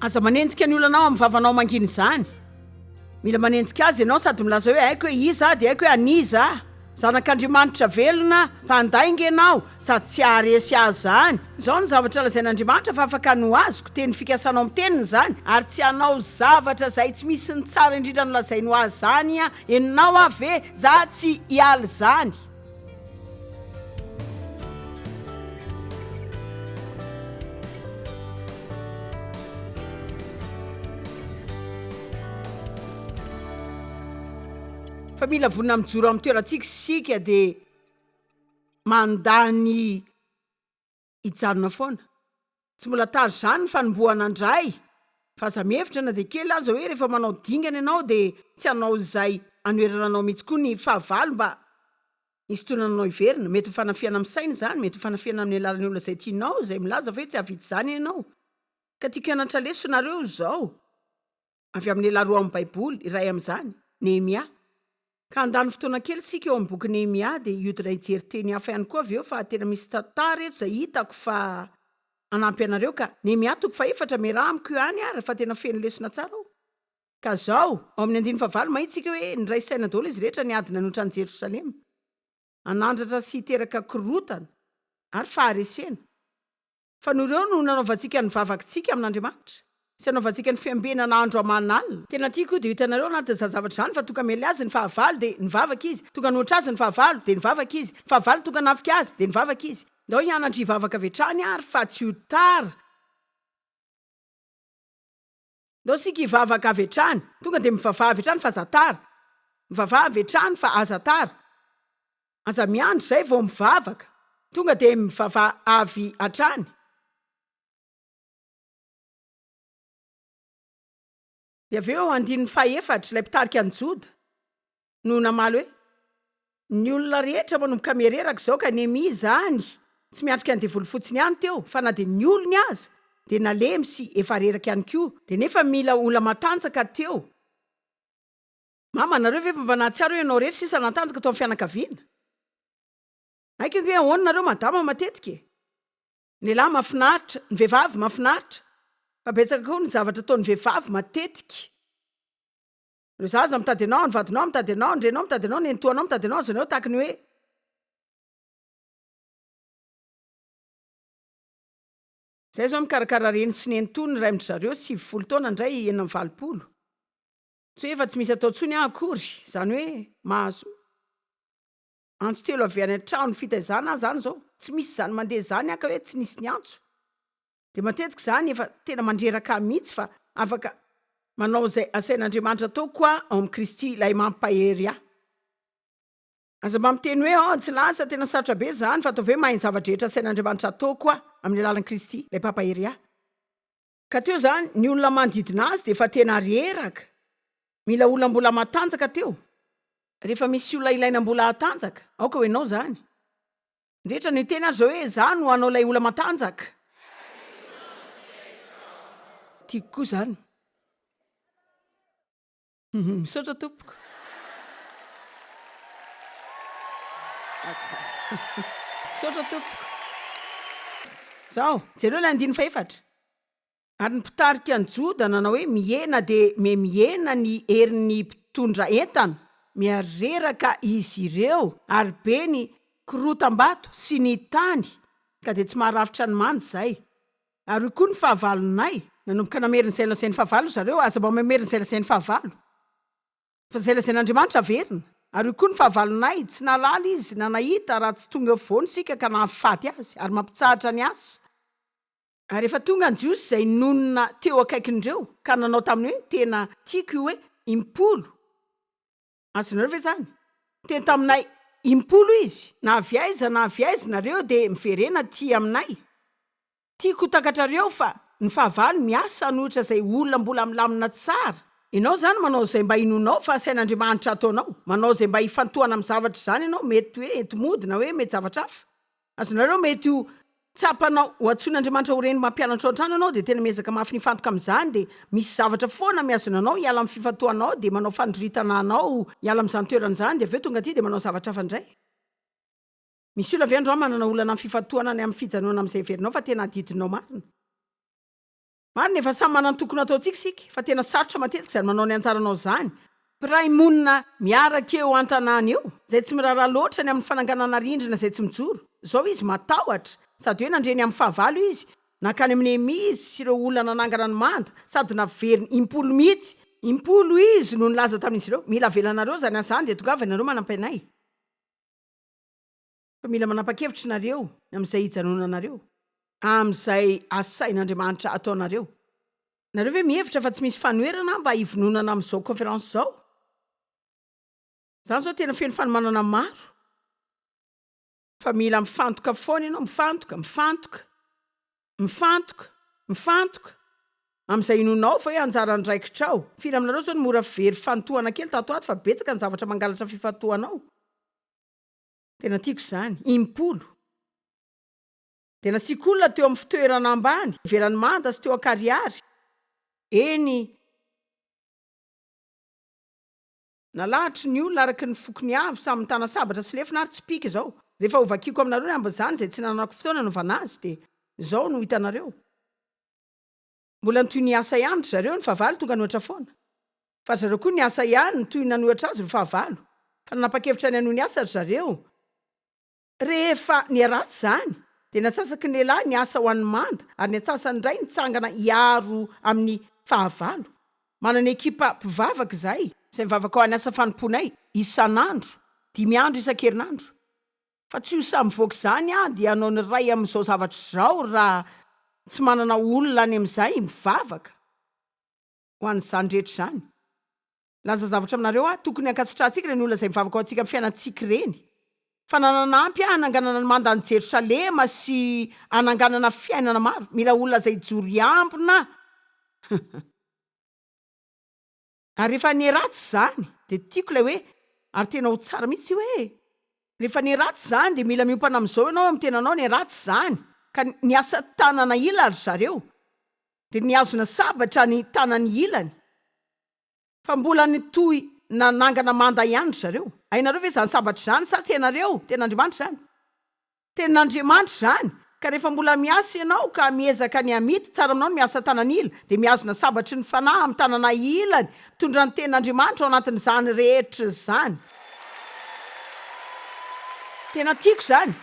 Aza manenjika ny olanao amin'ny vavanao mangina izany. Mila manenjika azy ianao sady milaza hoe haiko hoe iza aho dia haiko hoe an'iza aho. Zanak'Andriamanitra velona, mpandainga ianao sady tsy haharesy ahy izany. Izao no zavatra lazain'Andriamanitra fa afaka ny ho azoko, teny fikasanao amin'ny teniny izany, ary tsy hanao zavatra izay tsy misy ny tsara indrindra nolazainy ho ahy izany aho. Henonao aho ve? Za tsy hiala izany. Fa mila vonona mijoro amin'ny toerantsika isika dia mandà ny hijanona foana. Tsy mbola tara izany ny fanombohana indray fa aza mihevitra na dia kely aza hoe rehefa manao dingana ianao dia tsy hanao izay hanoherana anao mihitsy koa ny fahavalo mba hisintonana anao hiverina. Mety ho fanafihana amin'ny saina izany, mety ho fanafihana amin'ny alalan'ny olona izay tianao izay milaza fa hoe tsy hahavita izany ianao. Ka tiako hianatra lesona nareo izao. Avy amin'ny lehilahy roa ao amin'ny Baiboly, iray amin'izany, Nehemia. Ka handany fotoana kely isika eo amin'ny boky Nehemia, dia hiodina hijery teny hafa ihany koa avy eo, fa tena misy tantara eto izay hitako fa hanampy anareo ka. Nehemia toko fahefatra, miaraha amiko ihany ary fa tena feno lesona tsara ao. Ka izao, ao amin'ny andininy fahavalo mahita isika hoe niray saina daholo izy rehetra niady nanohitra an'i Jerosalema. Hanandratra sy hiteraka korontana ary faharesena. Fa noho ireo no nanaovantsika ny vavakintsika amin'Andriamanitra, sy anaovantsika ny fiambenana andro aman'alina. Tena tiako io, dia hitanareo anatin'izany zavatra izany fa tonga hamely azy ny fahavalo, dia nivavaka izy, tonga hanohitra azy ny fahavalo, dia nivavaka izy, ny fahavalo tonga hanafika azy, dia nivavaka izy. Ndao hianatra hivavaka avy hatrany ary fa tsy ho tara. Ndao isika hivavaka avy hatrany. Tonga dia mivavaha avy hatrany fa aza tara. Mivavaha avy hatrany fa aza tara. Aza miandry izay vao mivavaka. Tonga dia mivavaha avy hatrany. Dia avy eo, andininy fahaefatra, ilay mpitarika an'i Joda no namaly hoe, Ny olona rehetra manomboka miha-reraka izao ka Nehemia izany tsy miatrika ny devoly fotsiny ihany teo fa na dia ny olony aza dia nalemy sy efa reraka ihany koa dia nefa mila olona matanjaka teo. Mama, nareo ve efa mba nahatsiaro hoe ianao irery sisa natanjaka tao amin'ny fianakaviana? Haiko ange ahoana nareo madama matetika e! Ny lehilahy mahafinaritra, ny vehivavy mahafinaritra fa betsaka koa ny zavatra ataon'ny vehivavy matetika. Ireo zaza mitady anao, ny vadinao mitady anao, ny reninao mitady anao, ny nenitoanao mitady anao, azonao tahaka ny hoe. Zay zao mikarakara reny sy nenitoa ny ray amin-dry zareo 90 taona indray 86. Tsy hoe efa tsy misy atao intsony aho akory, izany hoe mahazo antso telo avy any an-trano fitaizana aho izany izao, tsy misy izany mandeha izany aho ka hoe tsy nisy niantso. Dia matetika izany efa tena mandreraka ahy mihitsy fa afaka manao izay asain'Andriamanitra ataoko aho ao amin'i Kristy ilay mampahery ahy. Aza mba miteny hoe oh tsy lasa, tena sarotra be izany fa ataovy hoe mahay ny zava-drehetra asain'Andriamanitra ataoko aho amin'ny alalan'i Kristy ilay mpampahery ahy. Ka teo izany ny olona manodidina azy dia efa tena reraka, mila olona mbola matanjaka teo. Rehefa misy olona ilaina mbola hatanjaka, aoka ho ianao izany. Rehetra niteny ary zao hoe za no hanao ilay ola matanjaka. Tiako koa zany. Misaotra tompoko. Misaotra tompoko. Zao, jereo ilay andininy fahefatra. Ary ny mpitarika ny Joda nanao hoe, Mihena dia mihamihena ny herin'ny mpitondra entana, mihareraka izy ireo, ary be ny korotam-bato sy ny tany, ka dia tsy maharafitra ny manda izay. Ary hoy koa ny fahavalonay. Nanomboka namerina izay nolazain'ny fahavalo ry zareo, Aza mba mamerina izay lazain'ny fahavalo, fa izay lazain'Andriamanitra averina. Ary hoy koa ny fahavalonay, Tsy nahalala izy na nahita raha tsy tonga eo afovoany isika ka nahafaty azy, ary mampitsahatra ny asa. Ary efa tonga ny Jiosy izay nonina teo akaikin'ireo, ka nanao taminy hoe, Tena tiako io hoe impolo. Azonareo ve izany? Niteny taminay impolo izy, Na avy aiza na avy aiza nareo, dia miverena aty aminay. Tiako ho takatrareo fa ny fahavalo miasa hanohitra izay olona mbola milamina tsara. Ianao izany manao izay mba inoanao fa asain'Andriamanitra ataonao. Manao izay mba hifantohana amin'ny zavatra izany ianao, mety hoe enti-mody na hoe mety zavatra hafa. Azonareo mety ho tsapanao ho antsoin'Andriamanitra ho reny mampianatra ao an-trano ianao dia tena miezaka mafy ny hifantoka amin'izany dia misy zavatra foana mihazona anao hiala amin'ny fifantohanao dia manao fandroritana anao hiala amin'izany toerana izany dia avy eo tonga aty dia manao zavatra hafa indray. Misy olona ve androany manana olana amin'ny fifantohana ny amin'ny fijanonana amin'izay heverinao fa tena adidinao marina? Marina efa samy manana ny tokony hataontsika isika fa tena sarotra matetika izany manao ny anjaranao izany. Mpiray monina miaraka eo an-tanàna eo, izay tsy miraharaha loatra ny amin'ny fananganana rindrina izay tsy mijoro. Izao izy matahotra, sady hoe nandre ny amin'ny fahavalo izy, nankany amin'i Nehemia izy sy ireo olona nanangana ny manda, sady naveriny impolo mihitsy. Impolo izy no nilaza tamin'izy ireo, Mila avelanareo izany asa izany dia tongava ianareo manampy anay. Fa mila manapa-kevitra nareo ny amin'izay hijanonanareo, amin'izay asain'Andriamanitra ataonareo. Nareo ve mihevitra fa tsy misy fanoherana mba hivononana amin'izao conférence izao? Izany izao tena feno fanomanana maro. Fa mila mifantoka foana ianao, mifantoka, mifantoka, mifantoka, mifantoka amin'izay inoanao fa hoe anjara andraikitrao. Firy aminareo izao no mora very fifantohana kely tato ato fa betsaka ny zavatra mangalatra fifantohanao. Tena tiako izany. Impolo. Dia nasiako olona teo amin'ny fitoerana ambany, ivelan'ny manda sy teo an-karihary. Eny, nalahatry ny olona araka ny fokony avy, samy nitana sabatra sy lefona ary tsipìka izao. Rehefa hovakiko aminareo ny ambin'izany, izay tsy nananako fotoana hanaovana azy, dia izao no hitanareo. Mbola nitohy niasa ihany ry zareo, ny fahavalo tonga nanohitra foana. Fa ry zareo koa niasa ihany, nitohy nanohitra azy ry fahavalo. Fa nanapa-kevitra ny hanohy ny asa ry zareo. Rehefa niharatsy izany, dia ny antsasaky ny lehilahy niasa ho an'ny manda, ary ny antsasany indray nitsangana hiaro amin'ny fahavalo. Manana ekipa mpivavaka izahay. Izay mivavaka ho an'ny asa fanompoanay, isan'andro, dimy andro isan-kerinandro. Fa tsy ho sahy mivoaka izany aho dia hanao ny iray amin'izao zavatra izao raha tsy manana olona any amin'izay mivavaka ho an'izany rehetra izany. Milaza zavatra aminareo aho, tokony hankasitrahantsika ireny olona izay mivavaka ho antsika amin'ny fiainantsika ireny. Fa nanampy ahy hananganana ny mandan'i Jerosalema sy hananganana fiainana maro. Mila olona izay hijoro hiambina. Ary rehefa niharatsy izany, dia tiako ilay hoe, ary tena ho tsara mihitsy io e! Rehefa niharatsy izany, dia mila miompana amin'izao ianao amin'ny tenanao, niharatsy izany, ka niasa tanana ila ry zareo, dia nihazona sabatra ny tanany ilany, fa mbola nitohy nanangana manda ihany ry zareo. Hainareo ve izany sabatra izany sa tsy hainareo? Tenin'Andriamanitra izany. Tenin'Andriamanitra izany, ka rehefa mbola miasa ianao ka miezaka ny hamita, tsara aminao ny miasa tanan'ila, dia mihazona sabatry ny Fanahy amin'ny tanana ilany, mitondra ny Tenin'Andriamanitra ao anatin'izany rehetra izany. Tena tiako izany.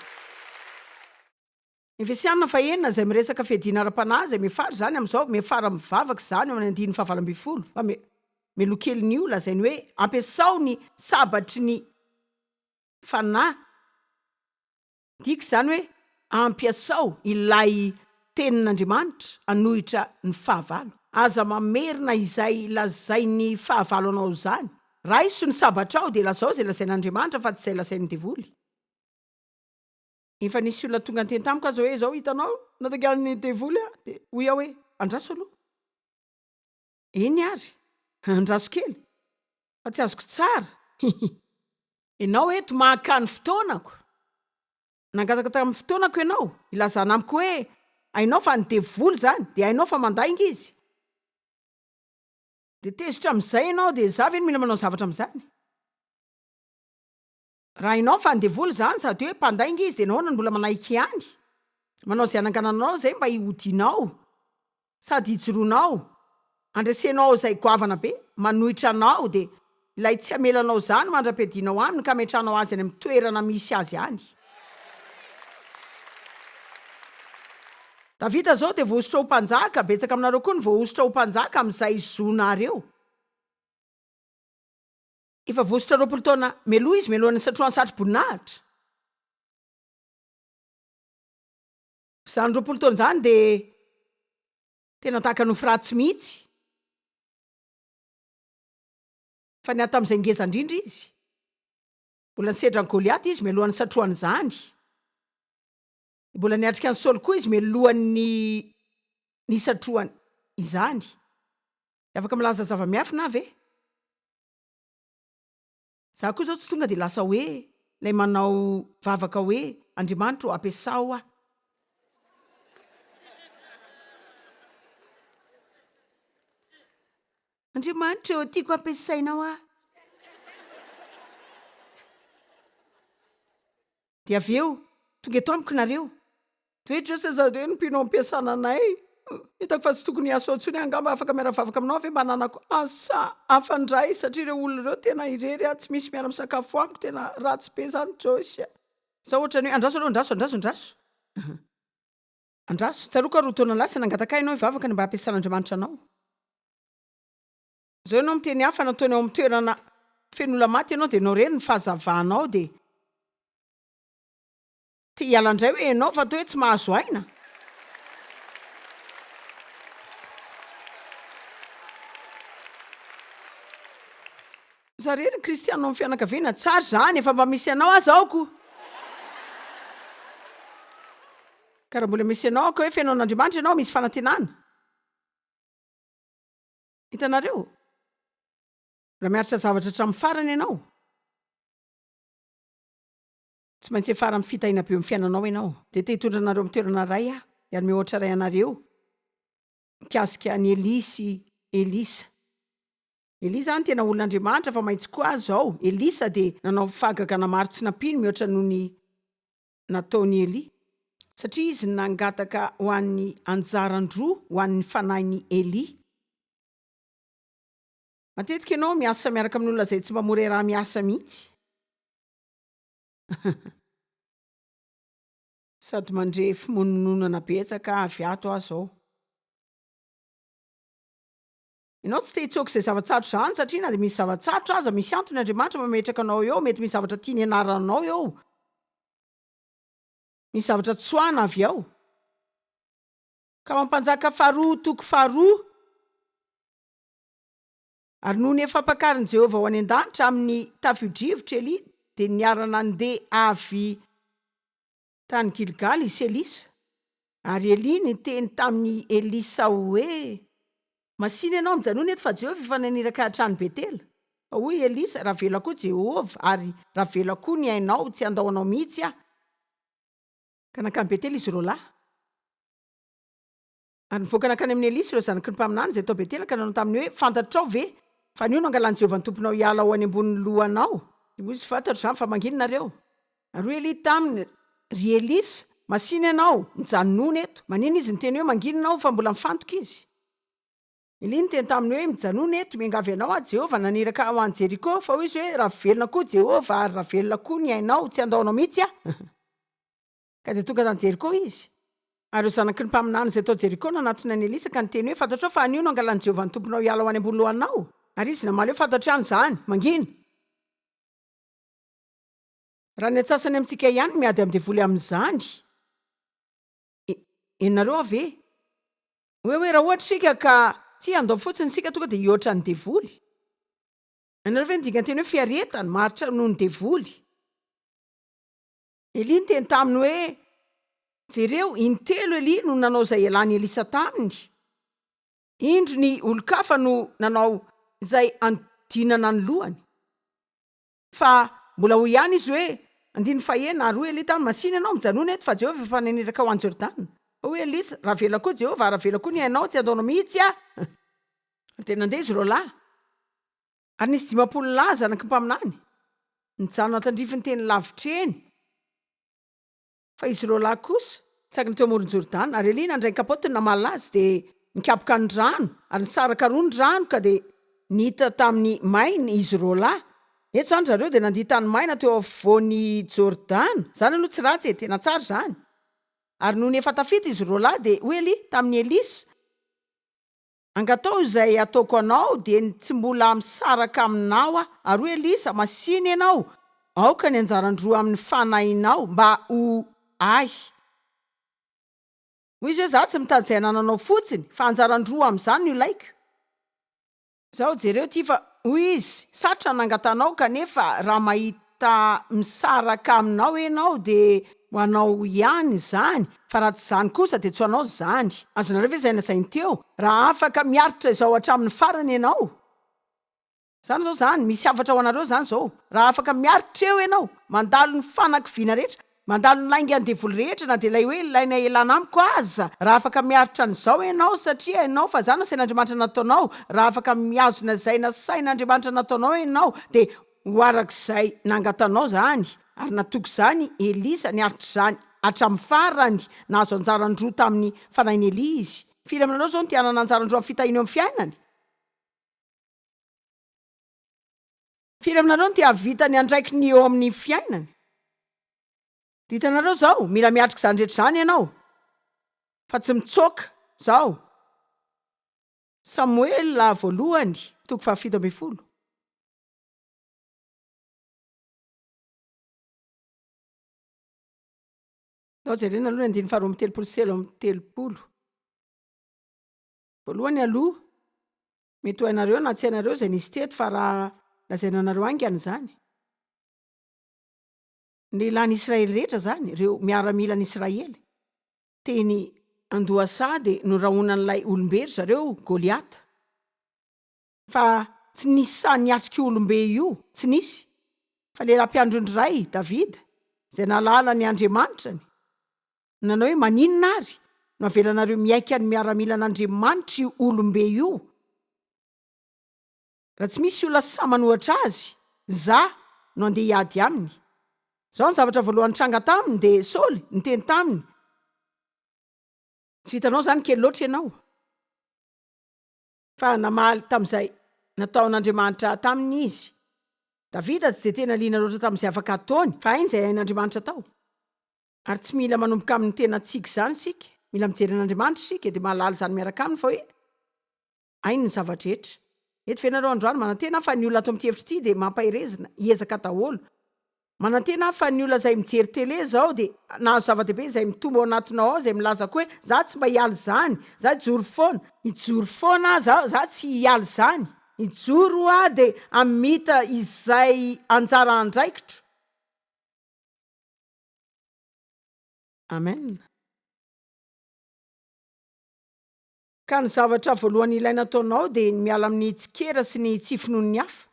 Efesiana fahenina izay miresaka fiadiana ara-panahy izay miafara izany amin'izao, miafara amin'ny vavaka izany ao amin'ny andininy fahavalo ambinifolo, fa mialoha kelin'io lazainy hoe ampiasao ny sabatry ny Fanahy. Midika izany hoe ampiasao ilay Tenin'Andriamanitra hanohitra ny fahavalo. Aza mamerina izay lazain'ny fahavalo anao izany. Raiso ny sabatrao dia lazao izay lazain'Andriamanitra fa tsy izay lazain'ny devoly. Efa nisy olona tonga niteny tamiko aza hoe izao hitanao natakan'ny devoly aho dia hoy aho hoe andraso aloha. Eny ary, andraso kely fa tsy azoko tsara hihi. Ianao eto maka ny fotoanako. Nangataka tamin'ny fotoanako ianao, hilazana amiko hoe hainao fa ny devoly izany, dia hainao fa mandainga izy. Dia tezitra amin'izay ianao, dia izaho ve no mila manao zavatra amin'izany? Raha hainao fa ny devoly izany sady hoe mpandainga izy, dia nahoana no mbola manaiky ihany? Manao izay hananganana anao izay mba hihodianao. Sady hijoroanao, handresenao izay goavana be manohitra anao, dia ilay tsy hamela anao izany mandra-piadianao aminy ka hametrahanao azy any amin'ny toerana misy azy any. Davida izao dia voahosotra ho mpanjaka, betsaka aminareo koa no voahosotra ho mpanjaka amin'izay zonareo. Efa voahosotra 20 taona mialoha izy, mialohan'ny nisatrohany satroboninahitra. Izany 20 taona izany dia tena tahaka nofy ratsy mihitsy. Fa niady tamin'izay ngeza indrindra izy. Mbola nisedra an'i Goliata izy mialohan'ny nisatrohany izany. Mbola niatrika an'i Saoly koa izy mialohan'ny nisatrohany izany. Dia afaka milaza zava-miafina aho ve? Za koa zao tsy tonga dia lasa hoe ilay manao vavaka hoe Andriamanitra ô ampiasao aho. Andriamanitra ô tiako ampiasainao aho. Dia avy eo tonga eto amiko nareo. Toetra seza ireny mpino ampiasana anay. Hitako fa tsy tokony hiasa ao intsony aho angamba afaka miara-mivavaka aminao ve mba hananako asa hafa indray satria ireo olona ireo tena irery aho tsy misy miara-misakafo amiko tena ratsy be izany Joyce a! Za ohatran'ny hoe andraso aloha andraso andraso andraso andraso tsaroako aho roa taona lasa nangataka ahy ianao hivavaka ny mba hampiasan'Andriamanitra anao Zao ianao miteny hafa nataony ao amin'ny toerana feno olona maty ianao dia ianao irery ny fahazavanao dia Te hiala indray hoe ianao fa toa hoe tsy mahazo aina? Za rery ny kristiana ao amin'ny fianakaviana, tsara izany, efa mba misy anao aza ao ko! Ka raha mbola misy anao ao ka hoe feno an'Andriamanitra ianao, misy fanantenana. Hitanareo? Raha miaritra zavatra hatramin'ny farany ianao. Tsy maintsy hiafara amin'ny fitahiana be eo amin'ny fiainanao ianao. Dia te hitondra anareo amin'ny toerana iray aho, dia hanome ohatra iray anareo mikasika an'i Elia sy Elisa. Elia izany tena olon'Andriamanitra fa mahitsy koa azy izao. Elisa dia nanao fahagagana maro tsy nampino mihoatra noho ny nataon'i Elia. Satria izy nangataka ho an'ny anjaran-droa ho an'ny fanahin'i Elia. Matetika ianao miasa miaraka amin'olona izay tsy mba mora iaraha-miasa mihitsy. Sady mandre fimonomononana betsaka avy ato aho zao. Ianao tsy te hitsoaka izay zava-tsarotra izany satria na dia misy zava-tsarotra aza misy antony Andriamanitra mametraka anao eo, mety misy zavatra tiany hianaranao eo. Misy zavatra tsoahina avy ao. Ka ho Mpanjaka faharoa toko faharoa. Ary nony efa ampakarin'i Jehovah ho any an-danitra amin'ny tafio-drivotra Elia, dia niara-nandeha avy tany Gilgala i Selisa. Ary Elia niteny tamin'i Elisa hoe, Masìna ianao, mijanòna eto, fa Jehovah efa naniraka ahy hatrany Betela. Fa hoy i Elisa, Raha velona koa Jehovah, ary raha velona koa ny ainao, tsy handao anao mihitsy aho. Ka nankany Betela izy roalahy. Ary nivoaka nankany amin'i Elisa ireo zanaky ny mpaminany izay tao Betela ka nanao taminy hoe, Fantatrao ve fa anio no hangalan'i Jehovah ny Tomponao hiala ho any ambonin'ny lohanao? Dia hoy izy, Fantatro izany, fa mangina nareo. Ary hoy Elia taminy, Ry Elisa, masìna ianao, mijanòna eto. Maninona izy niteny hoe, Mangina ianao, fa mbola mifantoka izy? Elia niteny taminy hoe, Mijanòna eto, miangavy anao aho, Jehovah naniraka ahy ho any Jeriko. Fa hoy izy hoe, Raha velona koa Jehovah, ary raha velona koa ny ainao, tsy handao anao mihitsy aho. Ka dia tonga tany Jeriko izy. Ary ireo zanaky ny mpaminany izay tao Jeriko nanatona an'i Elisa ka niteny hoe, Fantatrao fa anio no hangalan'i Jehovah ny Tomponao hiala ho any ambony lohanao? Ary izy namaly hoe, Fantatro ihany izany. Mangina! Raha ny antsasany amintsika ihany no miady amin'ny devoly amin'izany, henonareo aho ve? Hoe hoe raha ohatra isika ka tsy handao fotsiny isika tonga dia hihoatra ny devoly. Hainareo ve ny dikan-teny hoe fiaretana, maharitra noho ny devoly? Elia niteny taminy hoe, Jereo, intelo Elia no nanao izay hialan'i Elisa taminy. Indro ny olon-kafa no nanao izay hanodinana ny lohany. Fa mbola hoy ihany izy hoe, Andininy fahenina, Ary hoy Elia taminy, Masìna ianao, mijanòna eto, fa Jehovah efa naniraka ho any Jordana. Fa hoy Elisa, Raha velona koa Jehovah, ary raha velona koa ny ainao, tsy handao anao mihitsy aho. Ary dia nandeha izy roalahy. Ary nisy 50 lahy zanaky ny mpaminany, nijanona tandrifin'ny teny lavitra eny, fa izy roalahy kosa nitsangana teo amoron'i Jordana. Ary Elia nandray ny kapaotiny namaly azy, dia nikapoka ny rano, ary nisaraka roa ny rano, ka dia nita tamin'ny maina izy roalahy. Eto izany ry zareo dia nandia tany maina teo afovoan'i Jordana. Izany aloha tsy ratsy e, tena tsara izany. Ary nony efa tafita izy roalahy, dia hoy Elia tamin'i Elisa, Angataho izay hataoko anao, dia ny tsy mbola misaraka aminao aho. Ary hoy Elisa, Masìna ianao, aoka ny anjaran-droa amin'ny fanahinao mba ho ahy. Hoy izy hoe, Izaho tsy mitady izay anananao fotsiny, fa anjaran-droa amin'izany no ilaiko. Izao, jereo ity fa, hoy izy, sarotra ny nangatanao, kanefa raha mahita misaraka aminao ianao dia ho anao ihany izany, fa raha tsy izany kosa dia tsy ho anao izany. Azonareo ve izay lazainy teo? Raha afaka miaritra izao hatramin'ny farany ianao. Izany izao izany, misy hafatra ho anareo izany izao. Raha afaka miaritra eo ianao, mandalo ny fanakiviana rehetra, mandalo ny laingan'ny devoly rehetra, na dia ilay hoe ilaina elana amiko aza, raha afaka miaritra an'izao ianao, satria hainao fa izany nasain'Andriamanitra nataonao, raha afaka mihazona izay nasain'Andriamanitra nataonao ianao, dia ho arak'izay nangatanao izany. Ary natoky izany i Elisa, niaritra izany hatramin'ny farany, nahazo anjaran-droa tamin'ny fanahin'i Elia izy. Firy aminareo izao no te hanana anjaran-droa amin'ny fitahiana eo amin'ny fiainany? Firy aminareo no te hahavita ny andraikiny eo amin'ny fiainany? Dia hitanareo izao, mila miatrika izany rehetra izany ianao, fa tsy mitsoaka izao. Samoela voalohany, toko fahafito ambin'ny folo. Ndao jerena aloha ny andininy faharoa amby telopolo sy 33. Voalohany aloha, mety ho hainareo na tsy hainareo izay nisy teto fa raha lazaina anareo haingana izany. Ny lehilahin'i Israely rehetra izany, ireo miaramilan'i Israely, teny an-dohasaha dia norahonan'ilay olom-be ry zareo, Goliata. Fa tsy nisy sahy niatrika io olom-be io, tsy nisy. Fa lehilahy mpiandry ondry iray, Davida, izay nahalala ny Andriamanitrany, nanao hoe, Maninona àry no avelanareo mihaika ny miaramilan'Andriamanitra io olom-be io? Raha tsy misy olona sahy manohatra azy, izaho no handeha hiady aminy. Izao ny zavatra voalohany nitranga taminy, dia Saoly niteny taminy, Tsy vitanao izany, kely loatra ianao. Fa namaly tamin'izay nataon'Andriamanitra taminy izy. Davida tsy dia tena liana loatra tamin'izay afaka ataony, fa hainy izay hain'Andriamanitra atao. Ary tsy mila manomboka amin'ny tenantsika izany isika. Mila mijery an'Andriamanitra isika, dia mahalala izany miaraka aminy fa hoe hainy ny zava-drehetra. Eto ve nareo androany? Manantena aho fa ny olona ato amin'ity efitra ity dia mampaherezina, hiezaka daholo. Manantena aho fa ny olona izay mijery télé izao dia nahazo zava-dehibe izay mitombo ao anatinao ao izay milaza koa hoe za tsy mba hiala izany, za hijoro foana, hijoro foana aho, za za tsy hiala izany, hijoro aho dia hamita izay anjara andraikitro. Amen. Ka ny zavatra voalohany ilaina ataonao dia ny miala amin'ny tsikera sy ny tsy finoan'ny hafa.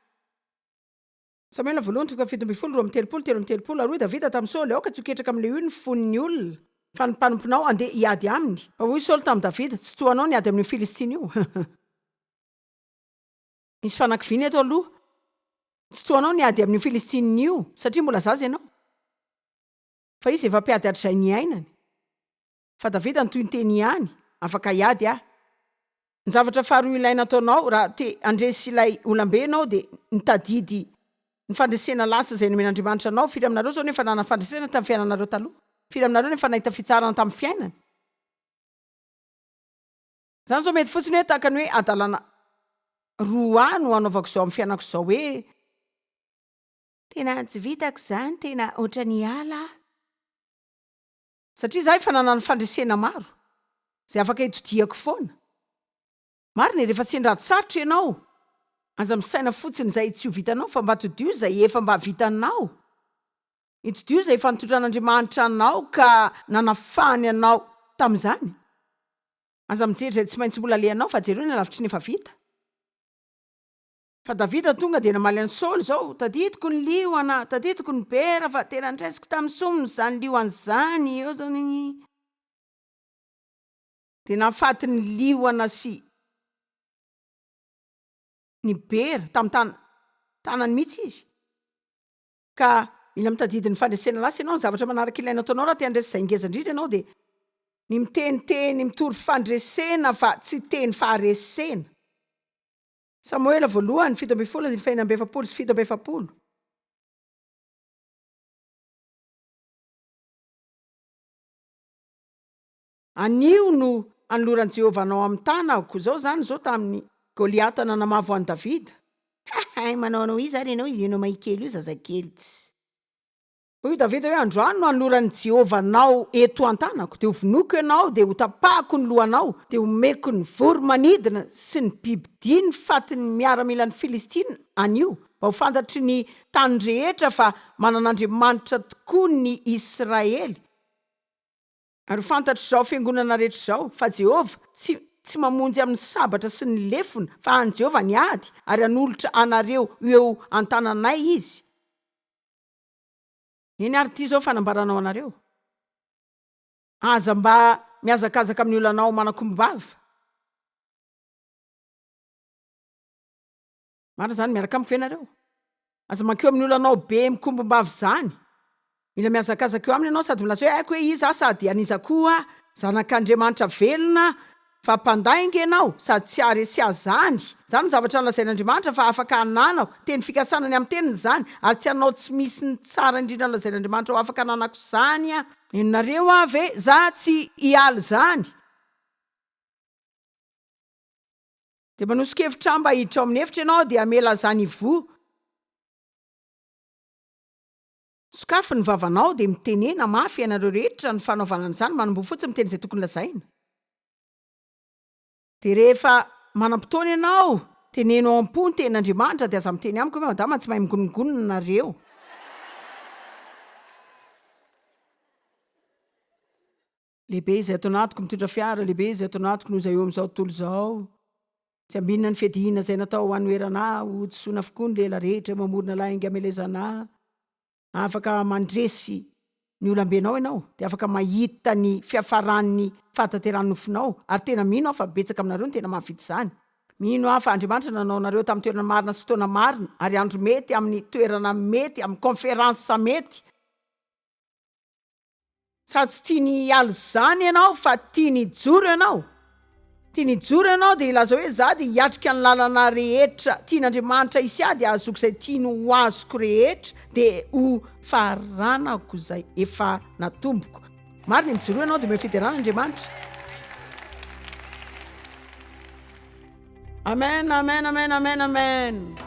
Samoela voalohany toko faha-17, 32, 33, Ary hoy Davida tamin'i Saoly, Aoka tsy ho ketraka amin'ilay io ny fon'ny olona, fa ny mpanomponao handeha hiady aminy. Fa hoy Saoly tamin'i Davida, Tsy toa anao ny ady amin'io Filistina io. Misy fanakiviana eto aloha. Tsy toa anao ny ady amin'io Filistina io, satria mbola zaza ianao. Fa izy efa mpiady hatrizay niainany. Fa Davida nitohy niteny ihany, Afaka hiady aho. Ny zavatra faharoa ilaina ataonao raha te handresy ilay olam-be ianao dia ny tadidy ny fandresena lasa izay nomen'Andriamanitra anao. Firy aminareo izao no efa nanana fandresena tamin'ny fiainanareo taloha? Firy aminareo no efa nahita fitsaharana tamin'ny fiainany? Izany izao mety fotsiny hoe tahaka ny hoe hadalana roa ahy no hanaovako izao amin'ny fiainako izao hoe. Tena tsy vitako izany, tena ohatran'ny hiala aho. Satria izaho efa nanana fandresena maro, izay afaka itodihako foana. Marina e, rehefa sendra ady sarotra ianao, aza misaina fotsiny izay tsy ho vitanao fa mba todiho izay efa mba vitanao. Itodiho izay efa nitondran'Andriamanitra anao ka nanafahany anao tamin'izany. Aza mijery izay tsy maintsy mbola alehanao fa jereo ny halavitry ny efa vita. Fa Davida tonga dia namaly an'i Saoly izao, Tadidiko ny liona, tadidiko ny bera, fa tena noraisiko tamin'ny somony izany liona izany. Eo izany dia nahafaty ny liona sy ny bera tamin'ny tanany mihitsy izy. Ka mila mitadidy ny fandresena lasa ianao, ny zavatra manaraka ilaina ataonao raha te handresy izay ngeza indrindra ianao dia ny miteniteny mitory fandresena fa tsy teny faharesena. Samoela voalohany, 17 andininy faha-46 sy 47. Anio no hanoloran'i Jehovah anao amin'ny tanako. Izao izany izao tamin'i Goliata nanamavo an'i Davida. Hahay, manao anao iza ary ianao, ianao mahikely io, zazakely tsy. Hoy Davida hoe, Androany no hanoloran'i Jehovah anao eto an-tanako, dia hovonoiko ianao, dia hotapahako ny lohanao, dia homeko ny voro-manidina sy ny bibidia ny fatin'ny miaramilan'ny Filistina anio, mba ho fantatry ny tany rehetra fa manana Andriamanitra tokoa ny Israely. Ary ho fantatr'izao fiangonana rehetra izao, fa Jehovah tsy tsy mamonjy amin'ny sabatra sy ny lefona, fa an'i Jehovah ny ady, ary hanolotra anareo ho eo an-tananay Izy. Eny ary ity izao fanambarana ho anareo, Aza mba mihazakazaka amin'ny olanao manakombom-bava. Marina izany, miaraka amiko ve nareo? Aza mankeo amin'ny olanao be mikombom-bava izany. Mila mihazakazaka eo aminy ianao sady milaza hoe haiko hoe iza aho sady an'iza koa aho, zanak'Andriamanitra velona aho. Fa mpandainga ianao sady tsy haharesy ahy izany. Izany no zavatra nolazain'Andriamanitra fa afaka hananako, teny fikasana ny amin'ny teniny izany, ary tsy hanao tsy misy ny tsara indrindra nolazain'Andriamanitra ho afaka hananako izany aho. Henonareo aho ve? Za tsy hiala izany. Dia manoso-kevitra ahy mba hiditra ao amin'ny efitra ianao dia hamela izany hivoha. Sokafy ny vavanao dia mitenena mafy ianareo rehetra ny fanaovana an'izany, manomboha fotsiny miteny izay tokony lazaina. Dia rehefa manam-potoana ianao, teneno ao am-po ny tenin'Andriamanitra dia aza miteny amiko hoe madama tsy mahay migonongonona nareo. Lehibe izay ato anatiko mitondra fiara, lehibe izay ato anatiko noho izay eo amin'izao tontolo izao. Tsy ambinina ny fiadiana izay natao hanoherana ahy, hodisoana avokoa ny lela rehetra mamorona lainga hamelezana ahy. Afaka mandresy ny olam-benao ianao, dia afaka mahita ny fiafaran'ny fahatanterahan'ny nofinao, ary tena mino aho fa betsaka aminareo no tena mahavita izany. Mino aho fa Andriamanitra nanao anareo tamin'ny toerana marina sy fotoana marina, ary andro mety amin'ny toerana mety, amin'ny conférence mety. Sady tsy tiany hiala izany ianao fa tiany hijoro ianao. Tiany hijoro ianao dia hilaza hoe za dia hiatrika ny lalana rehetra tian'Andriamanitra hisy ahy dia hahazoako izay tiany ho azoko rehetra dia ho faranako izay efa natomboko. Marina e, mijoroa ianao dia omeo fiderana Andriamanitra. Amen, amen, amen, amen, amen.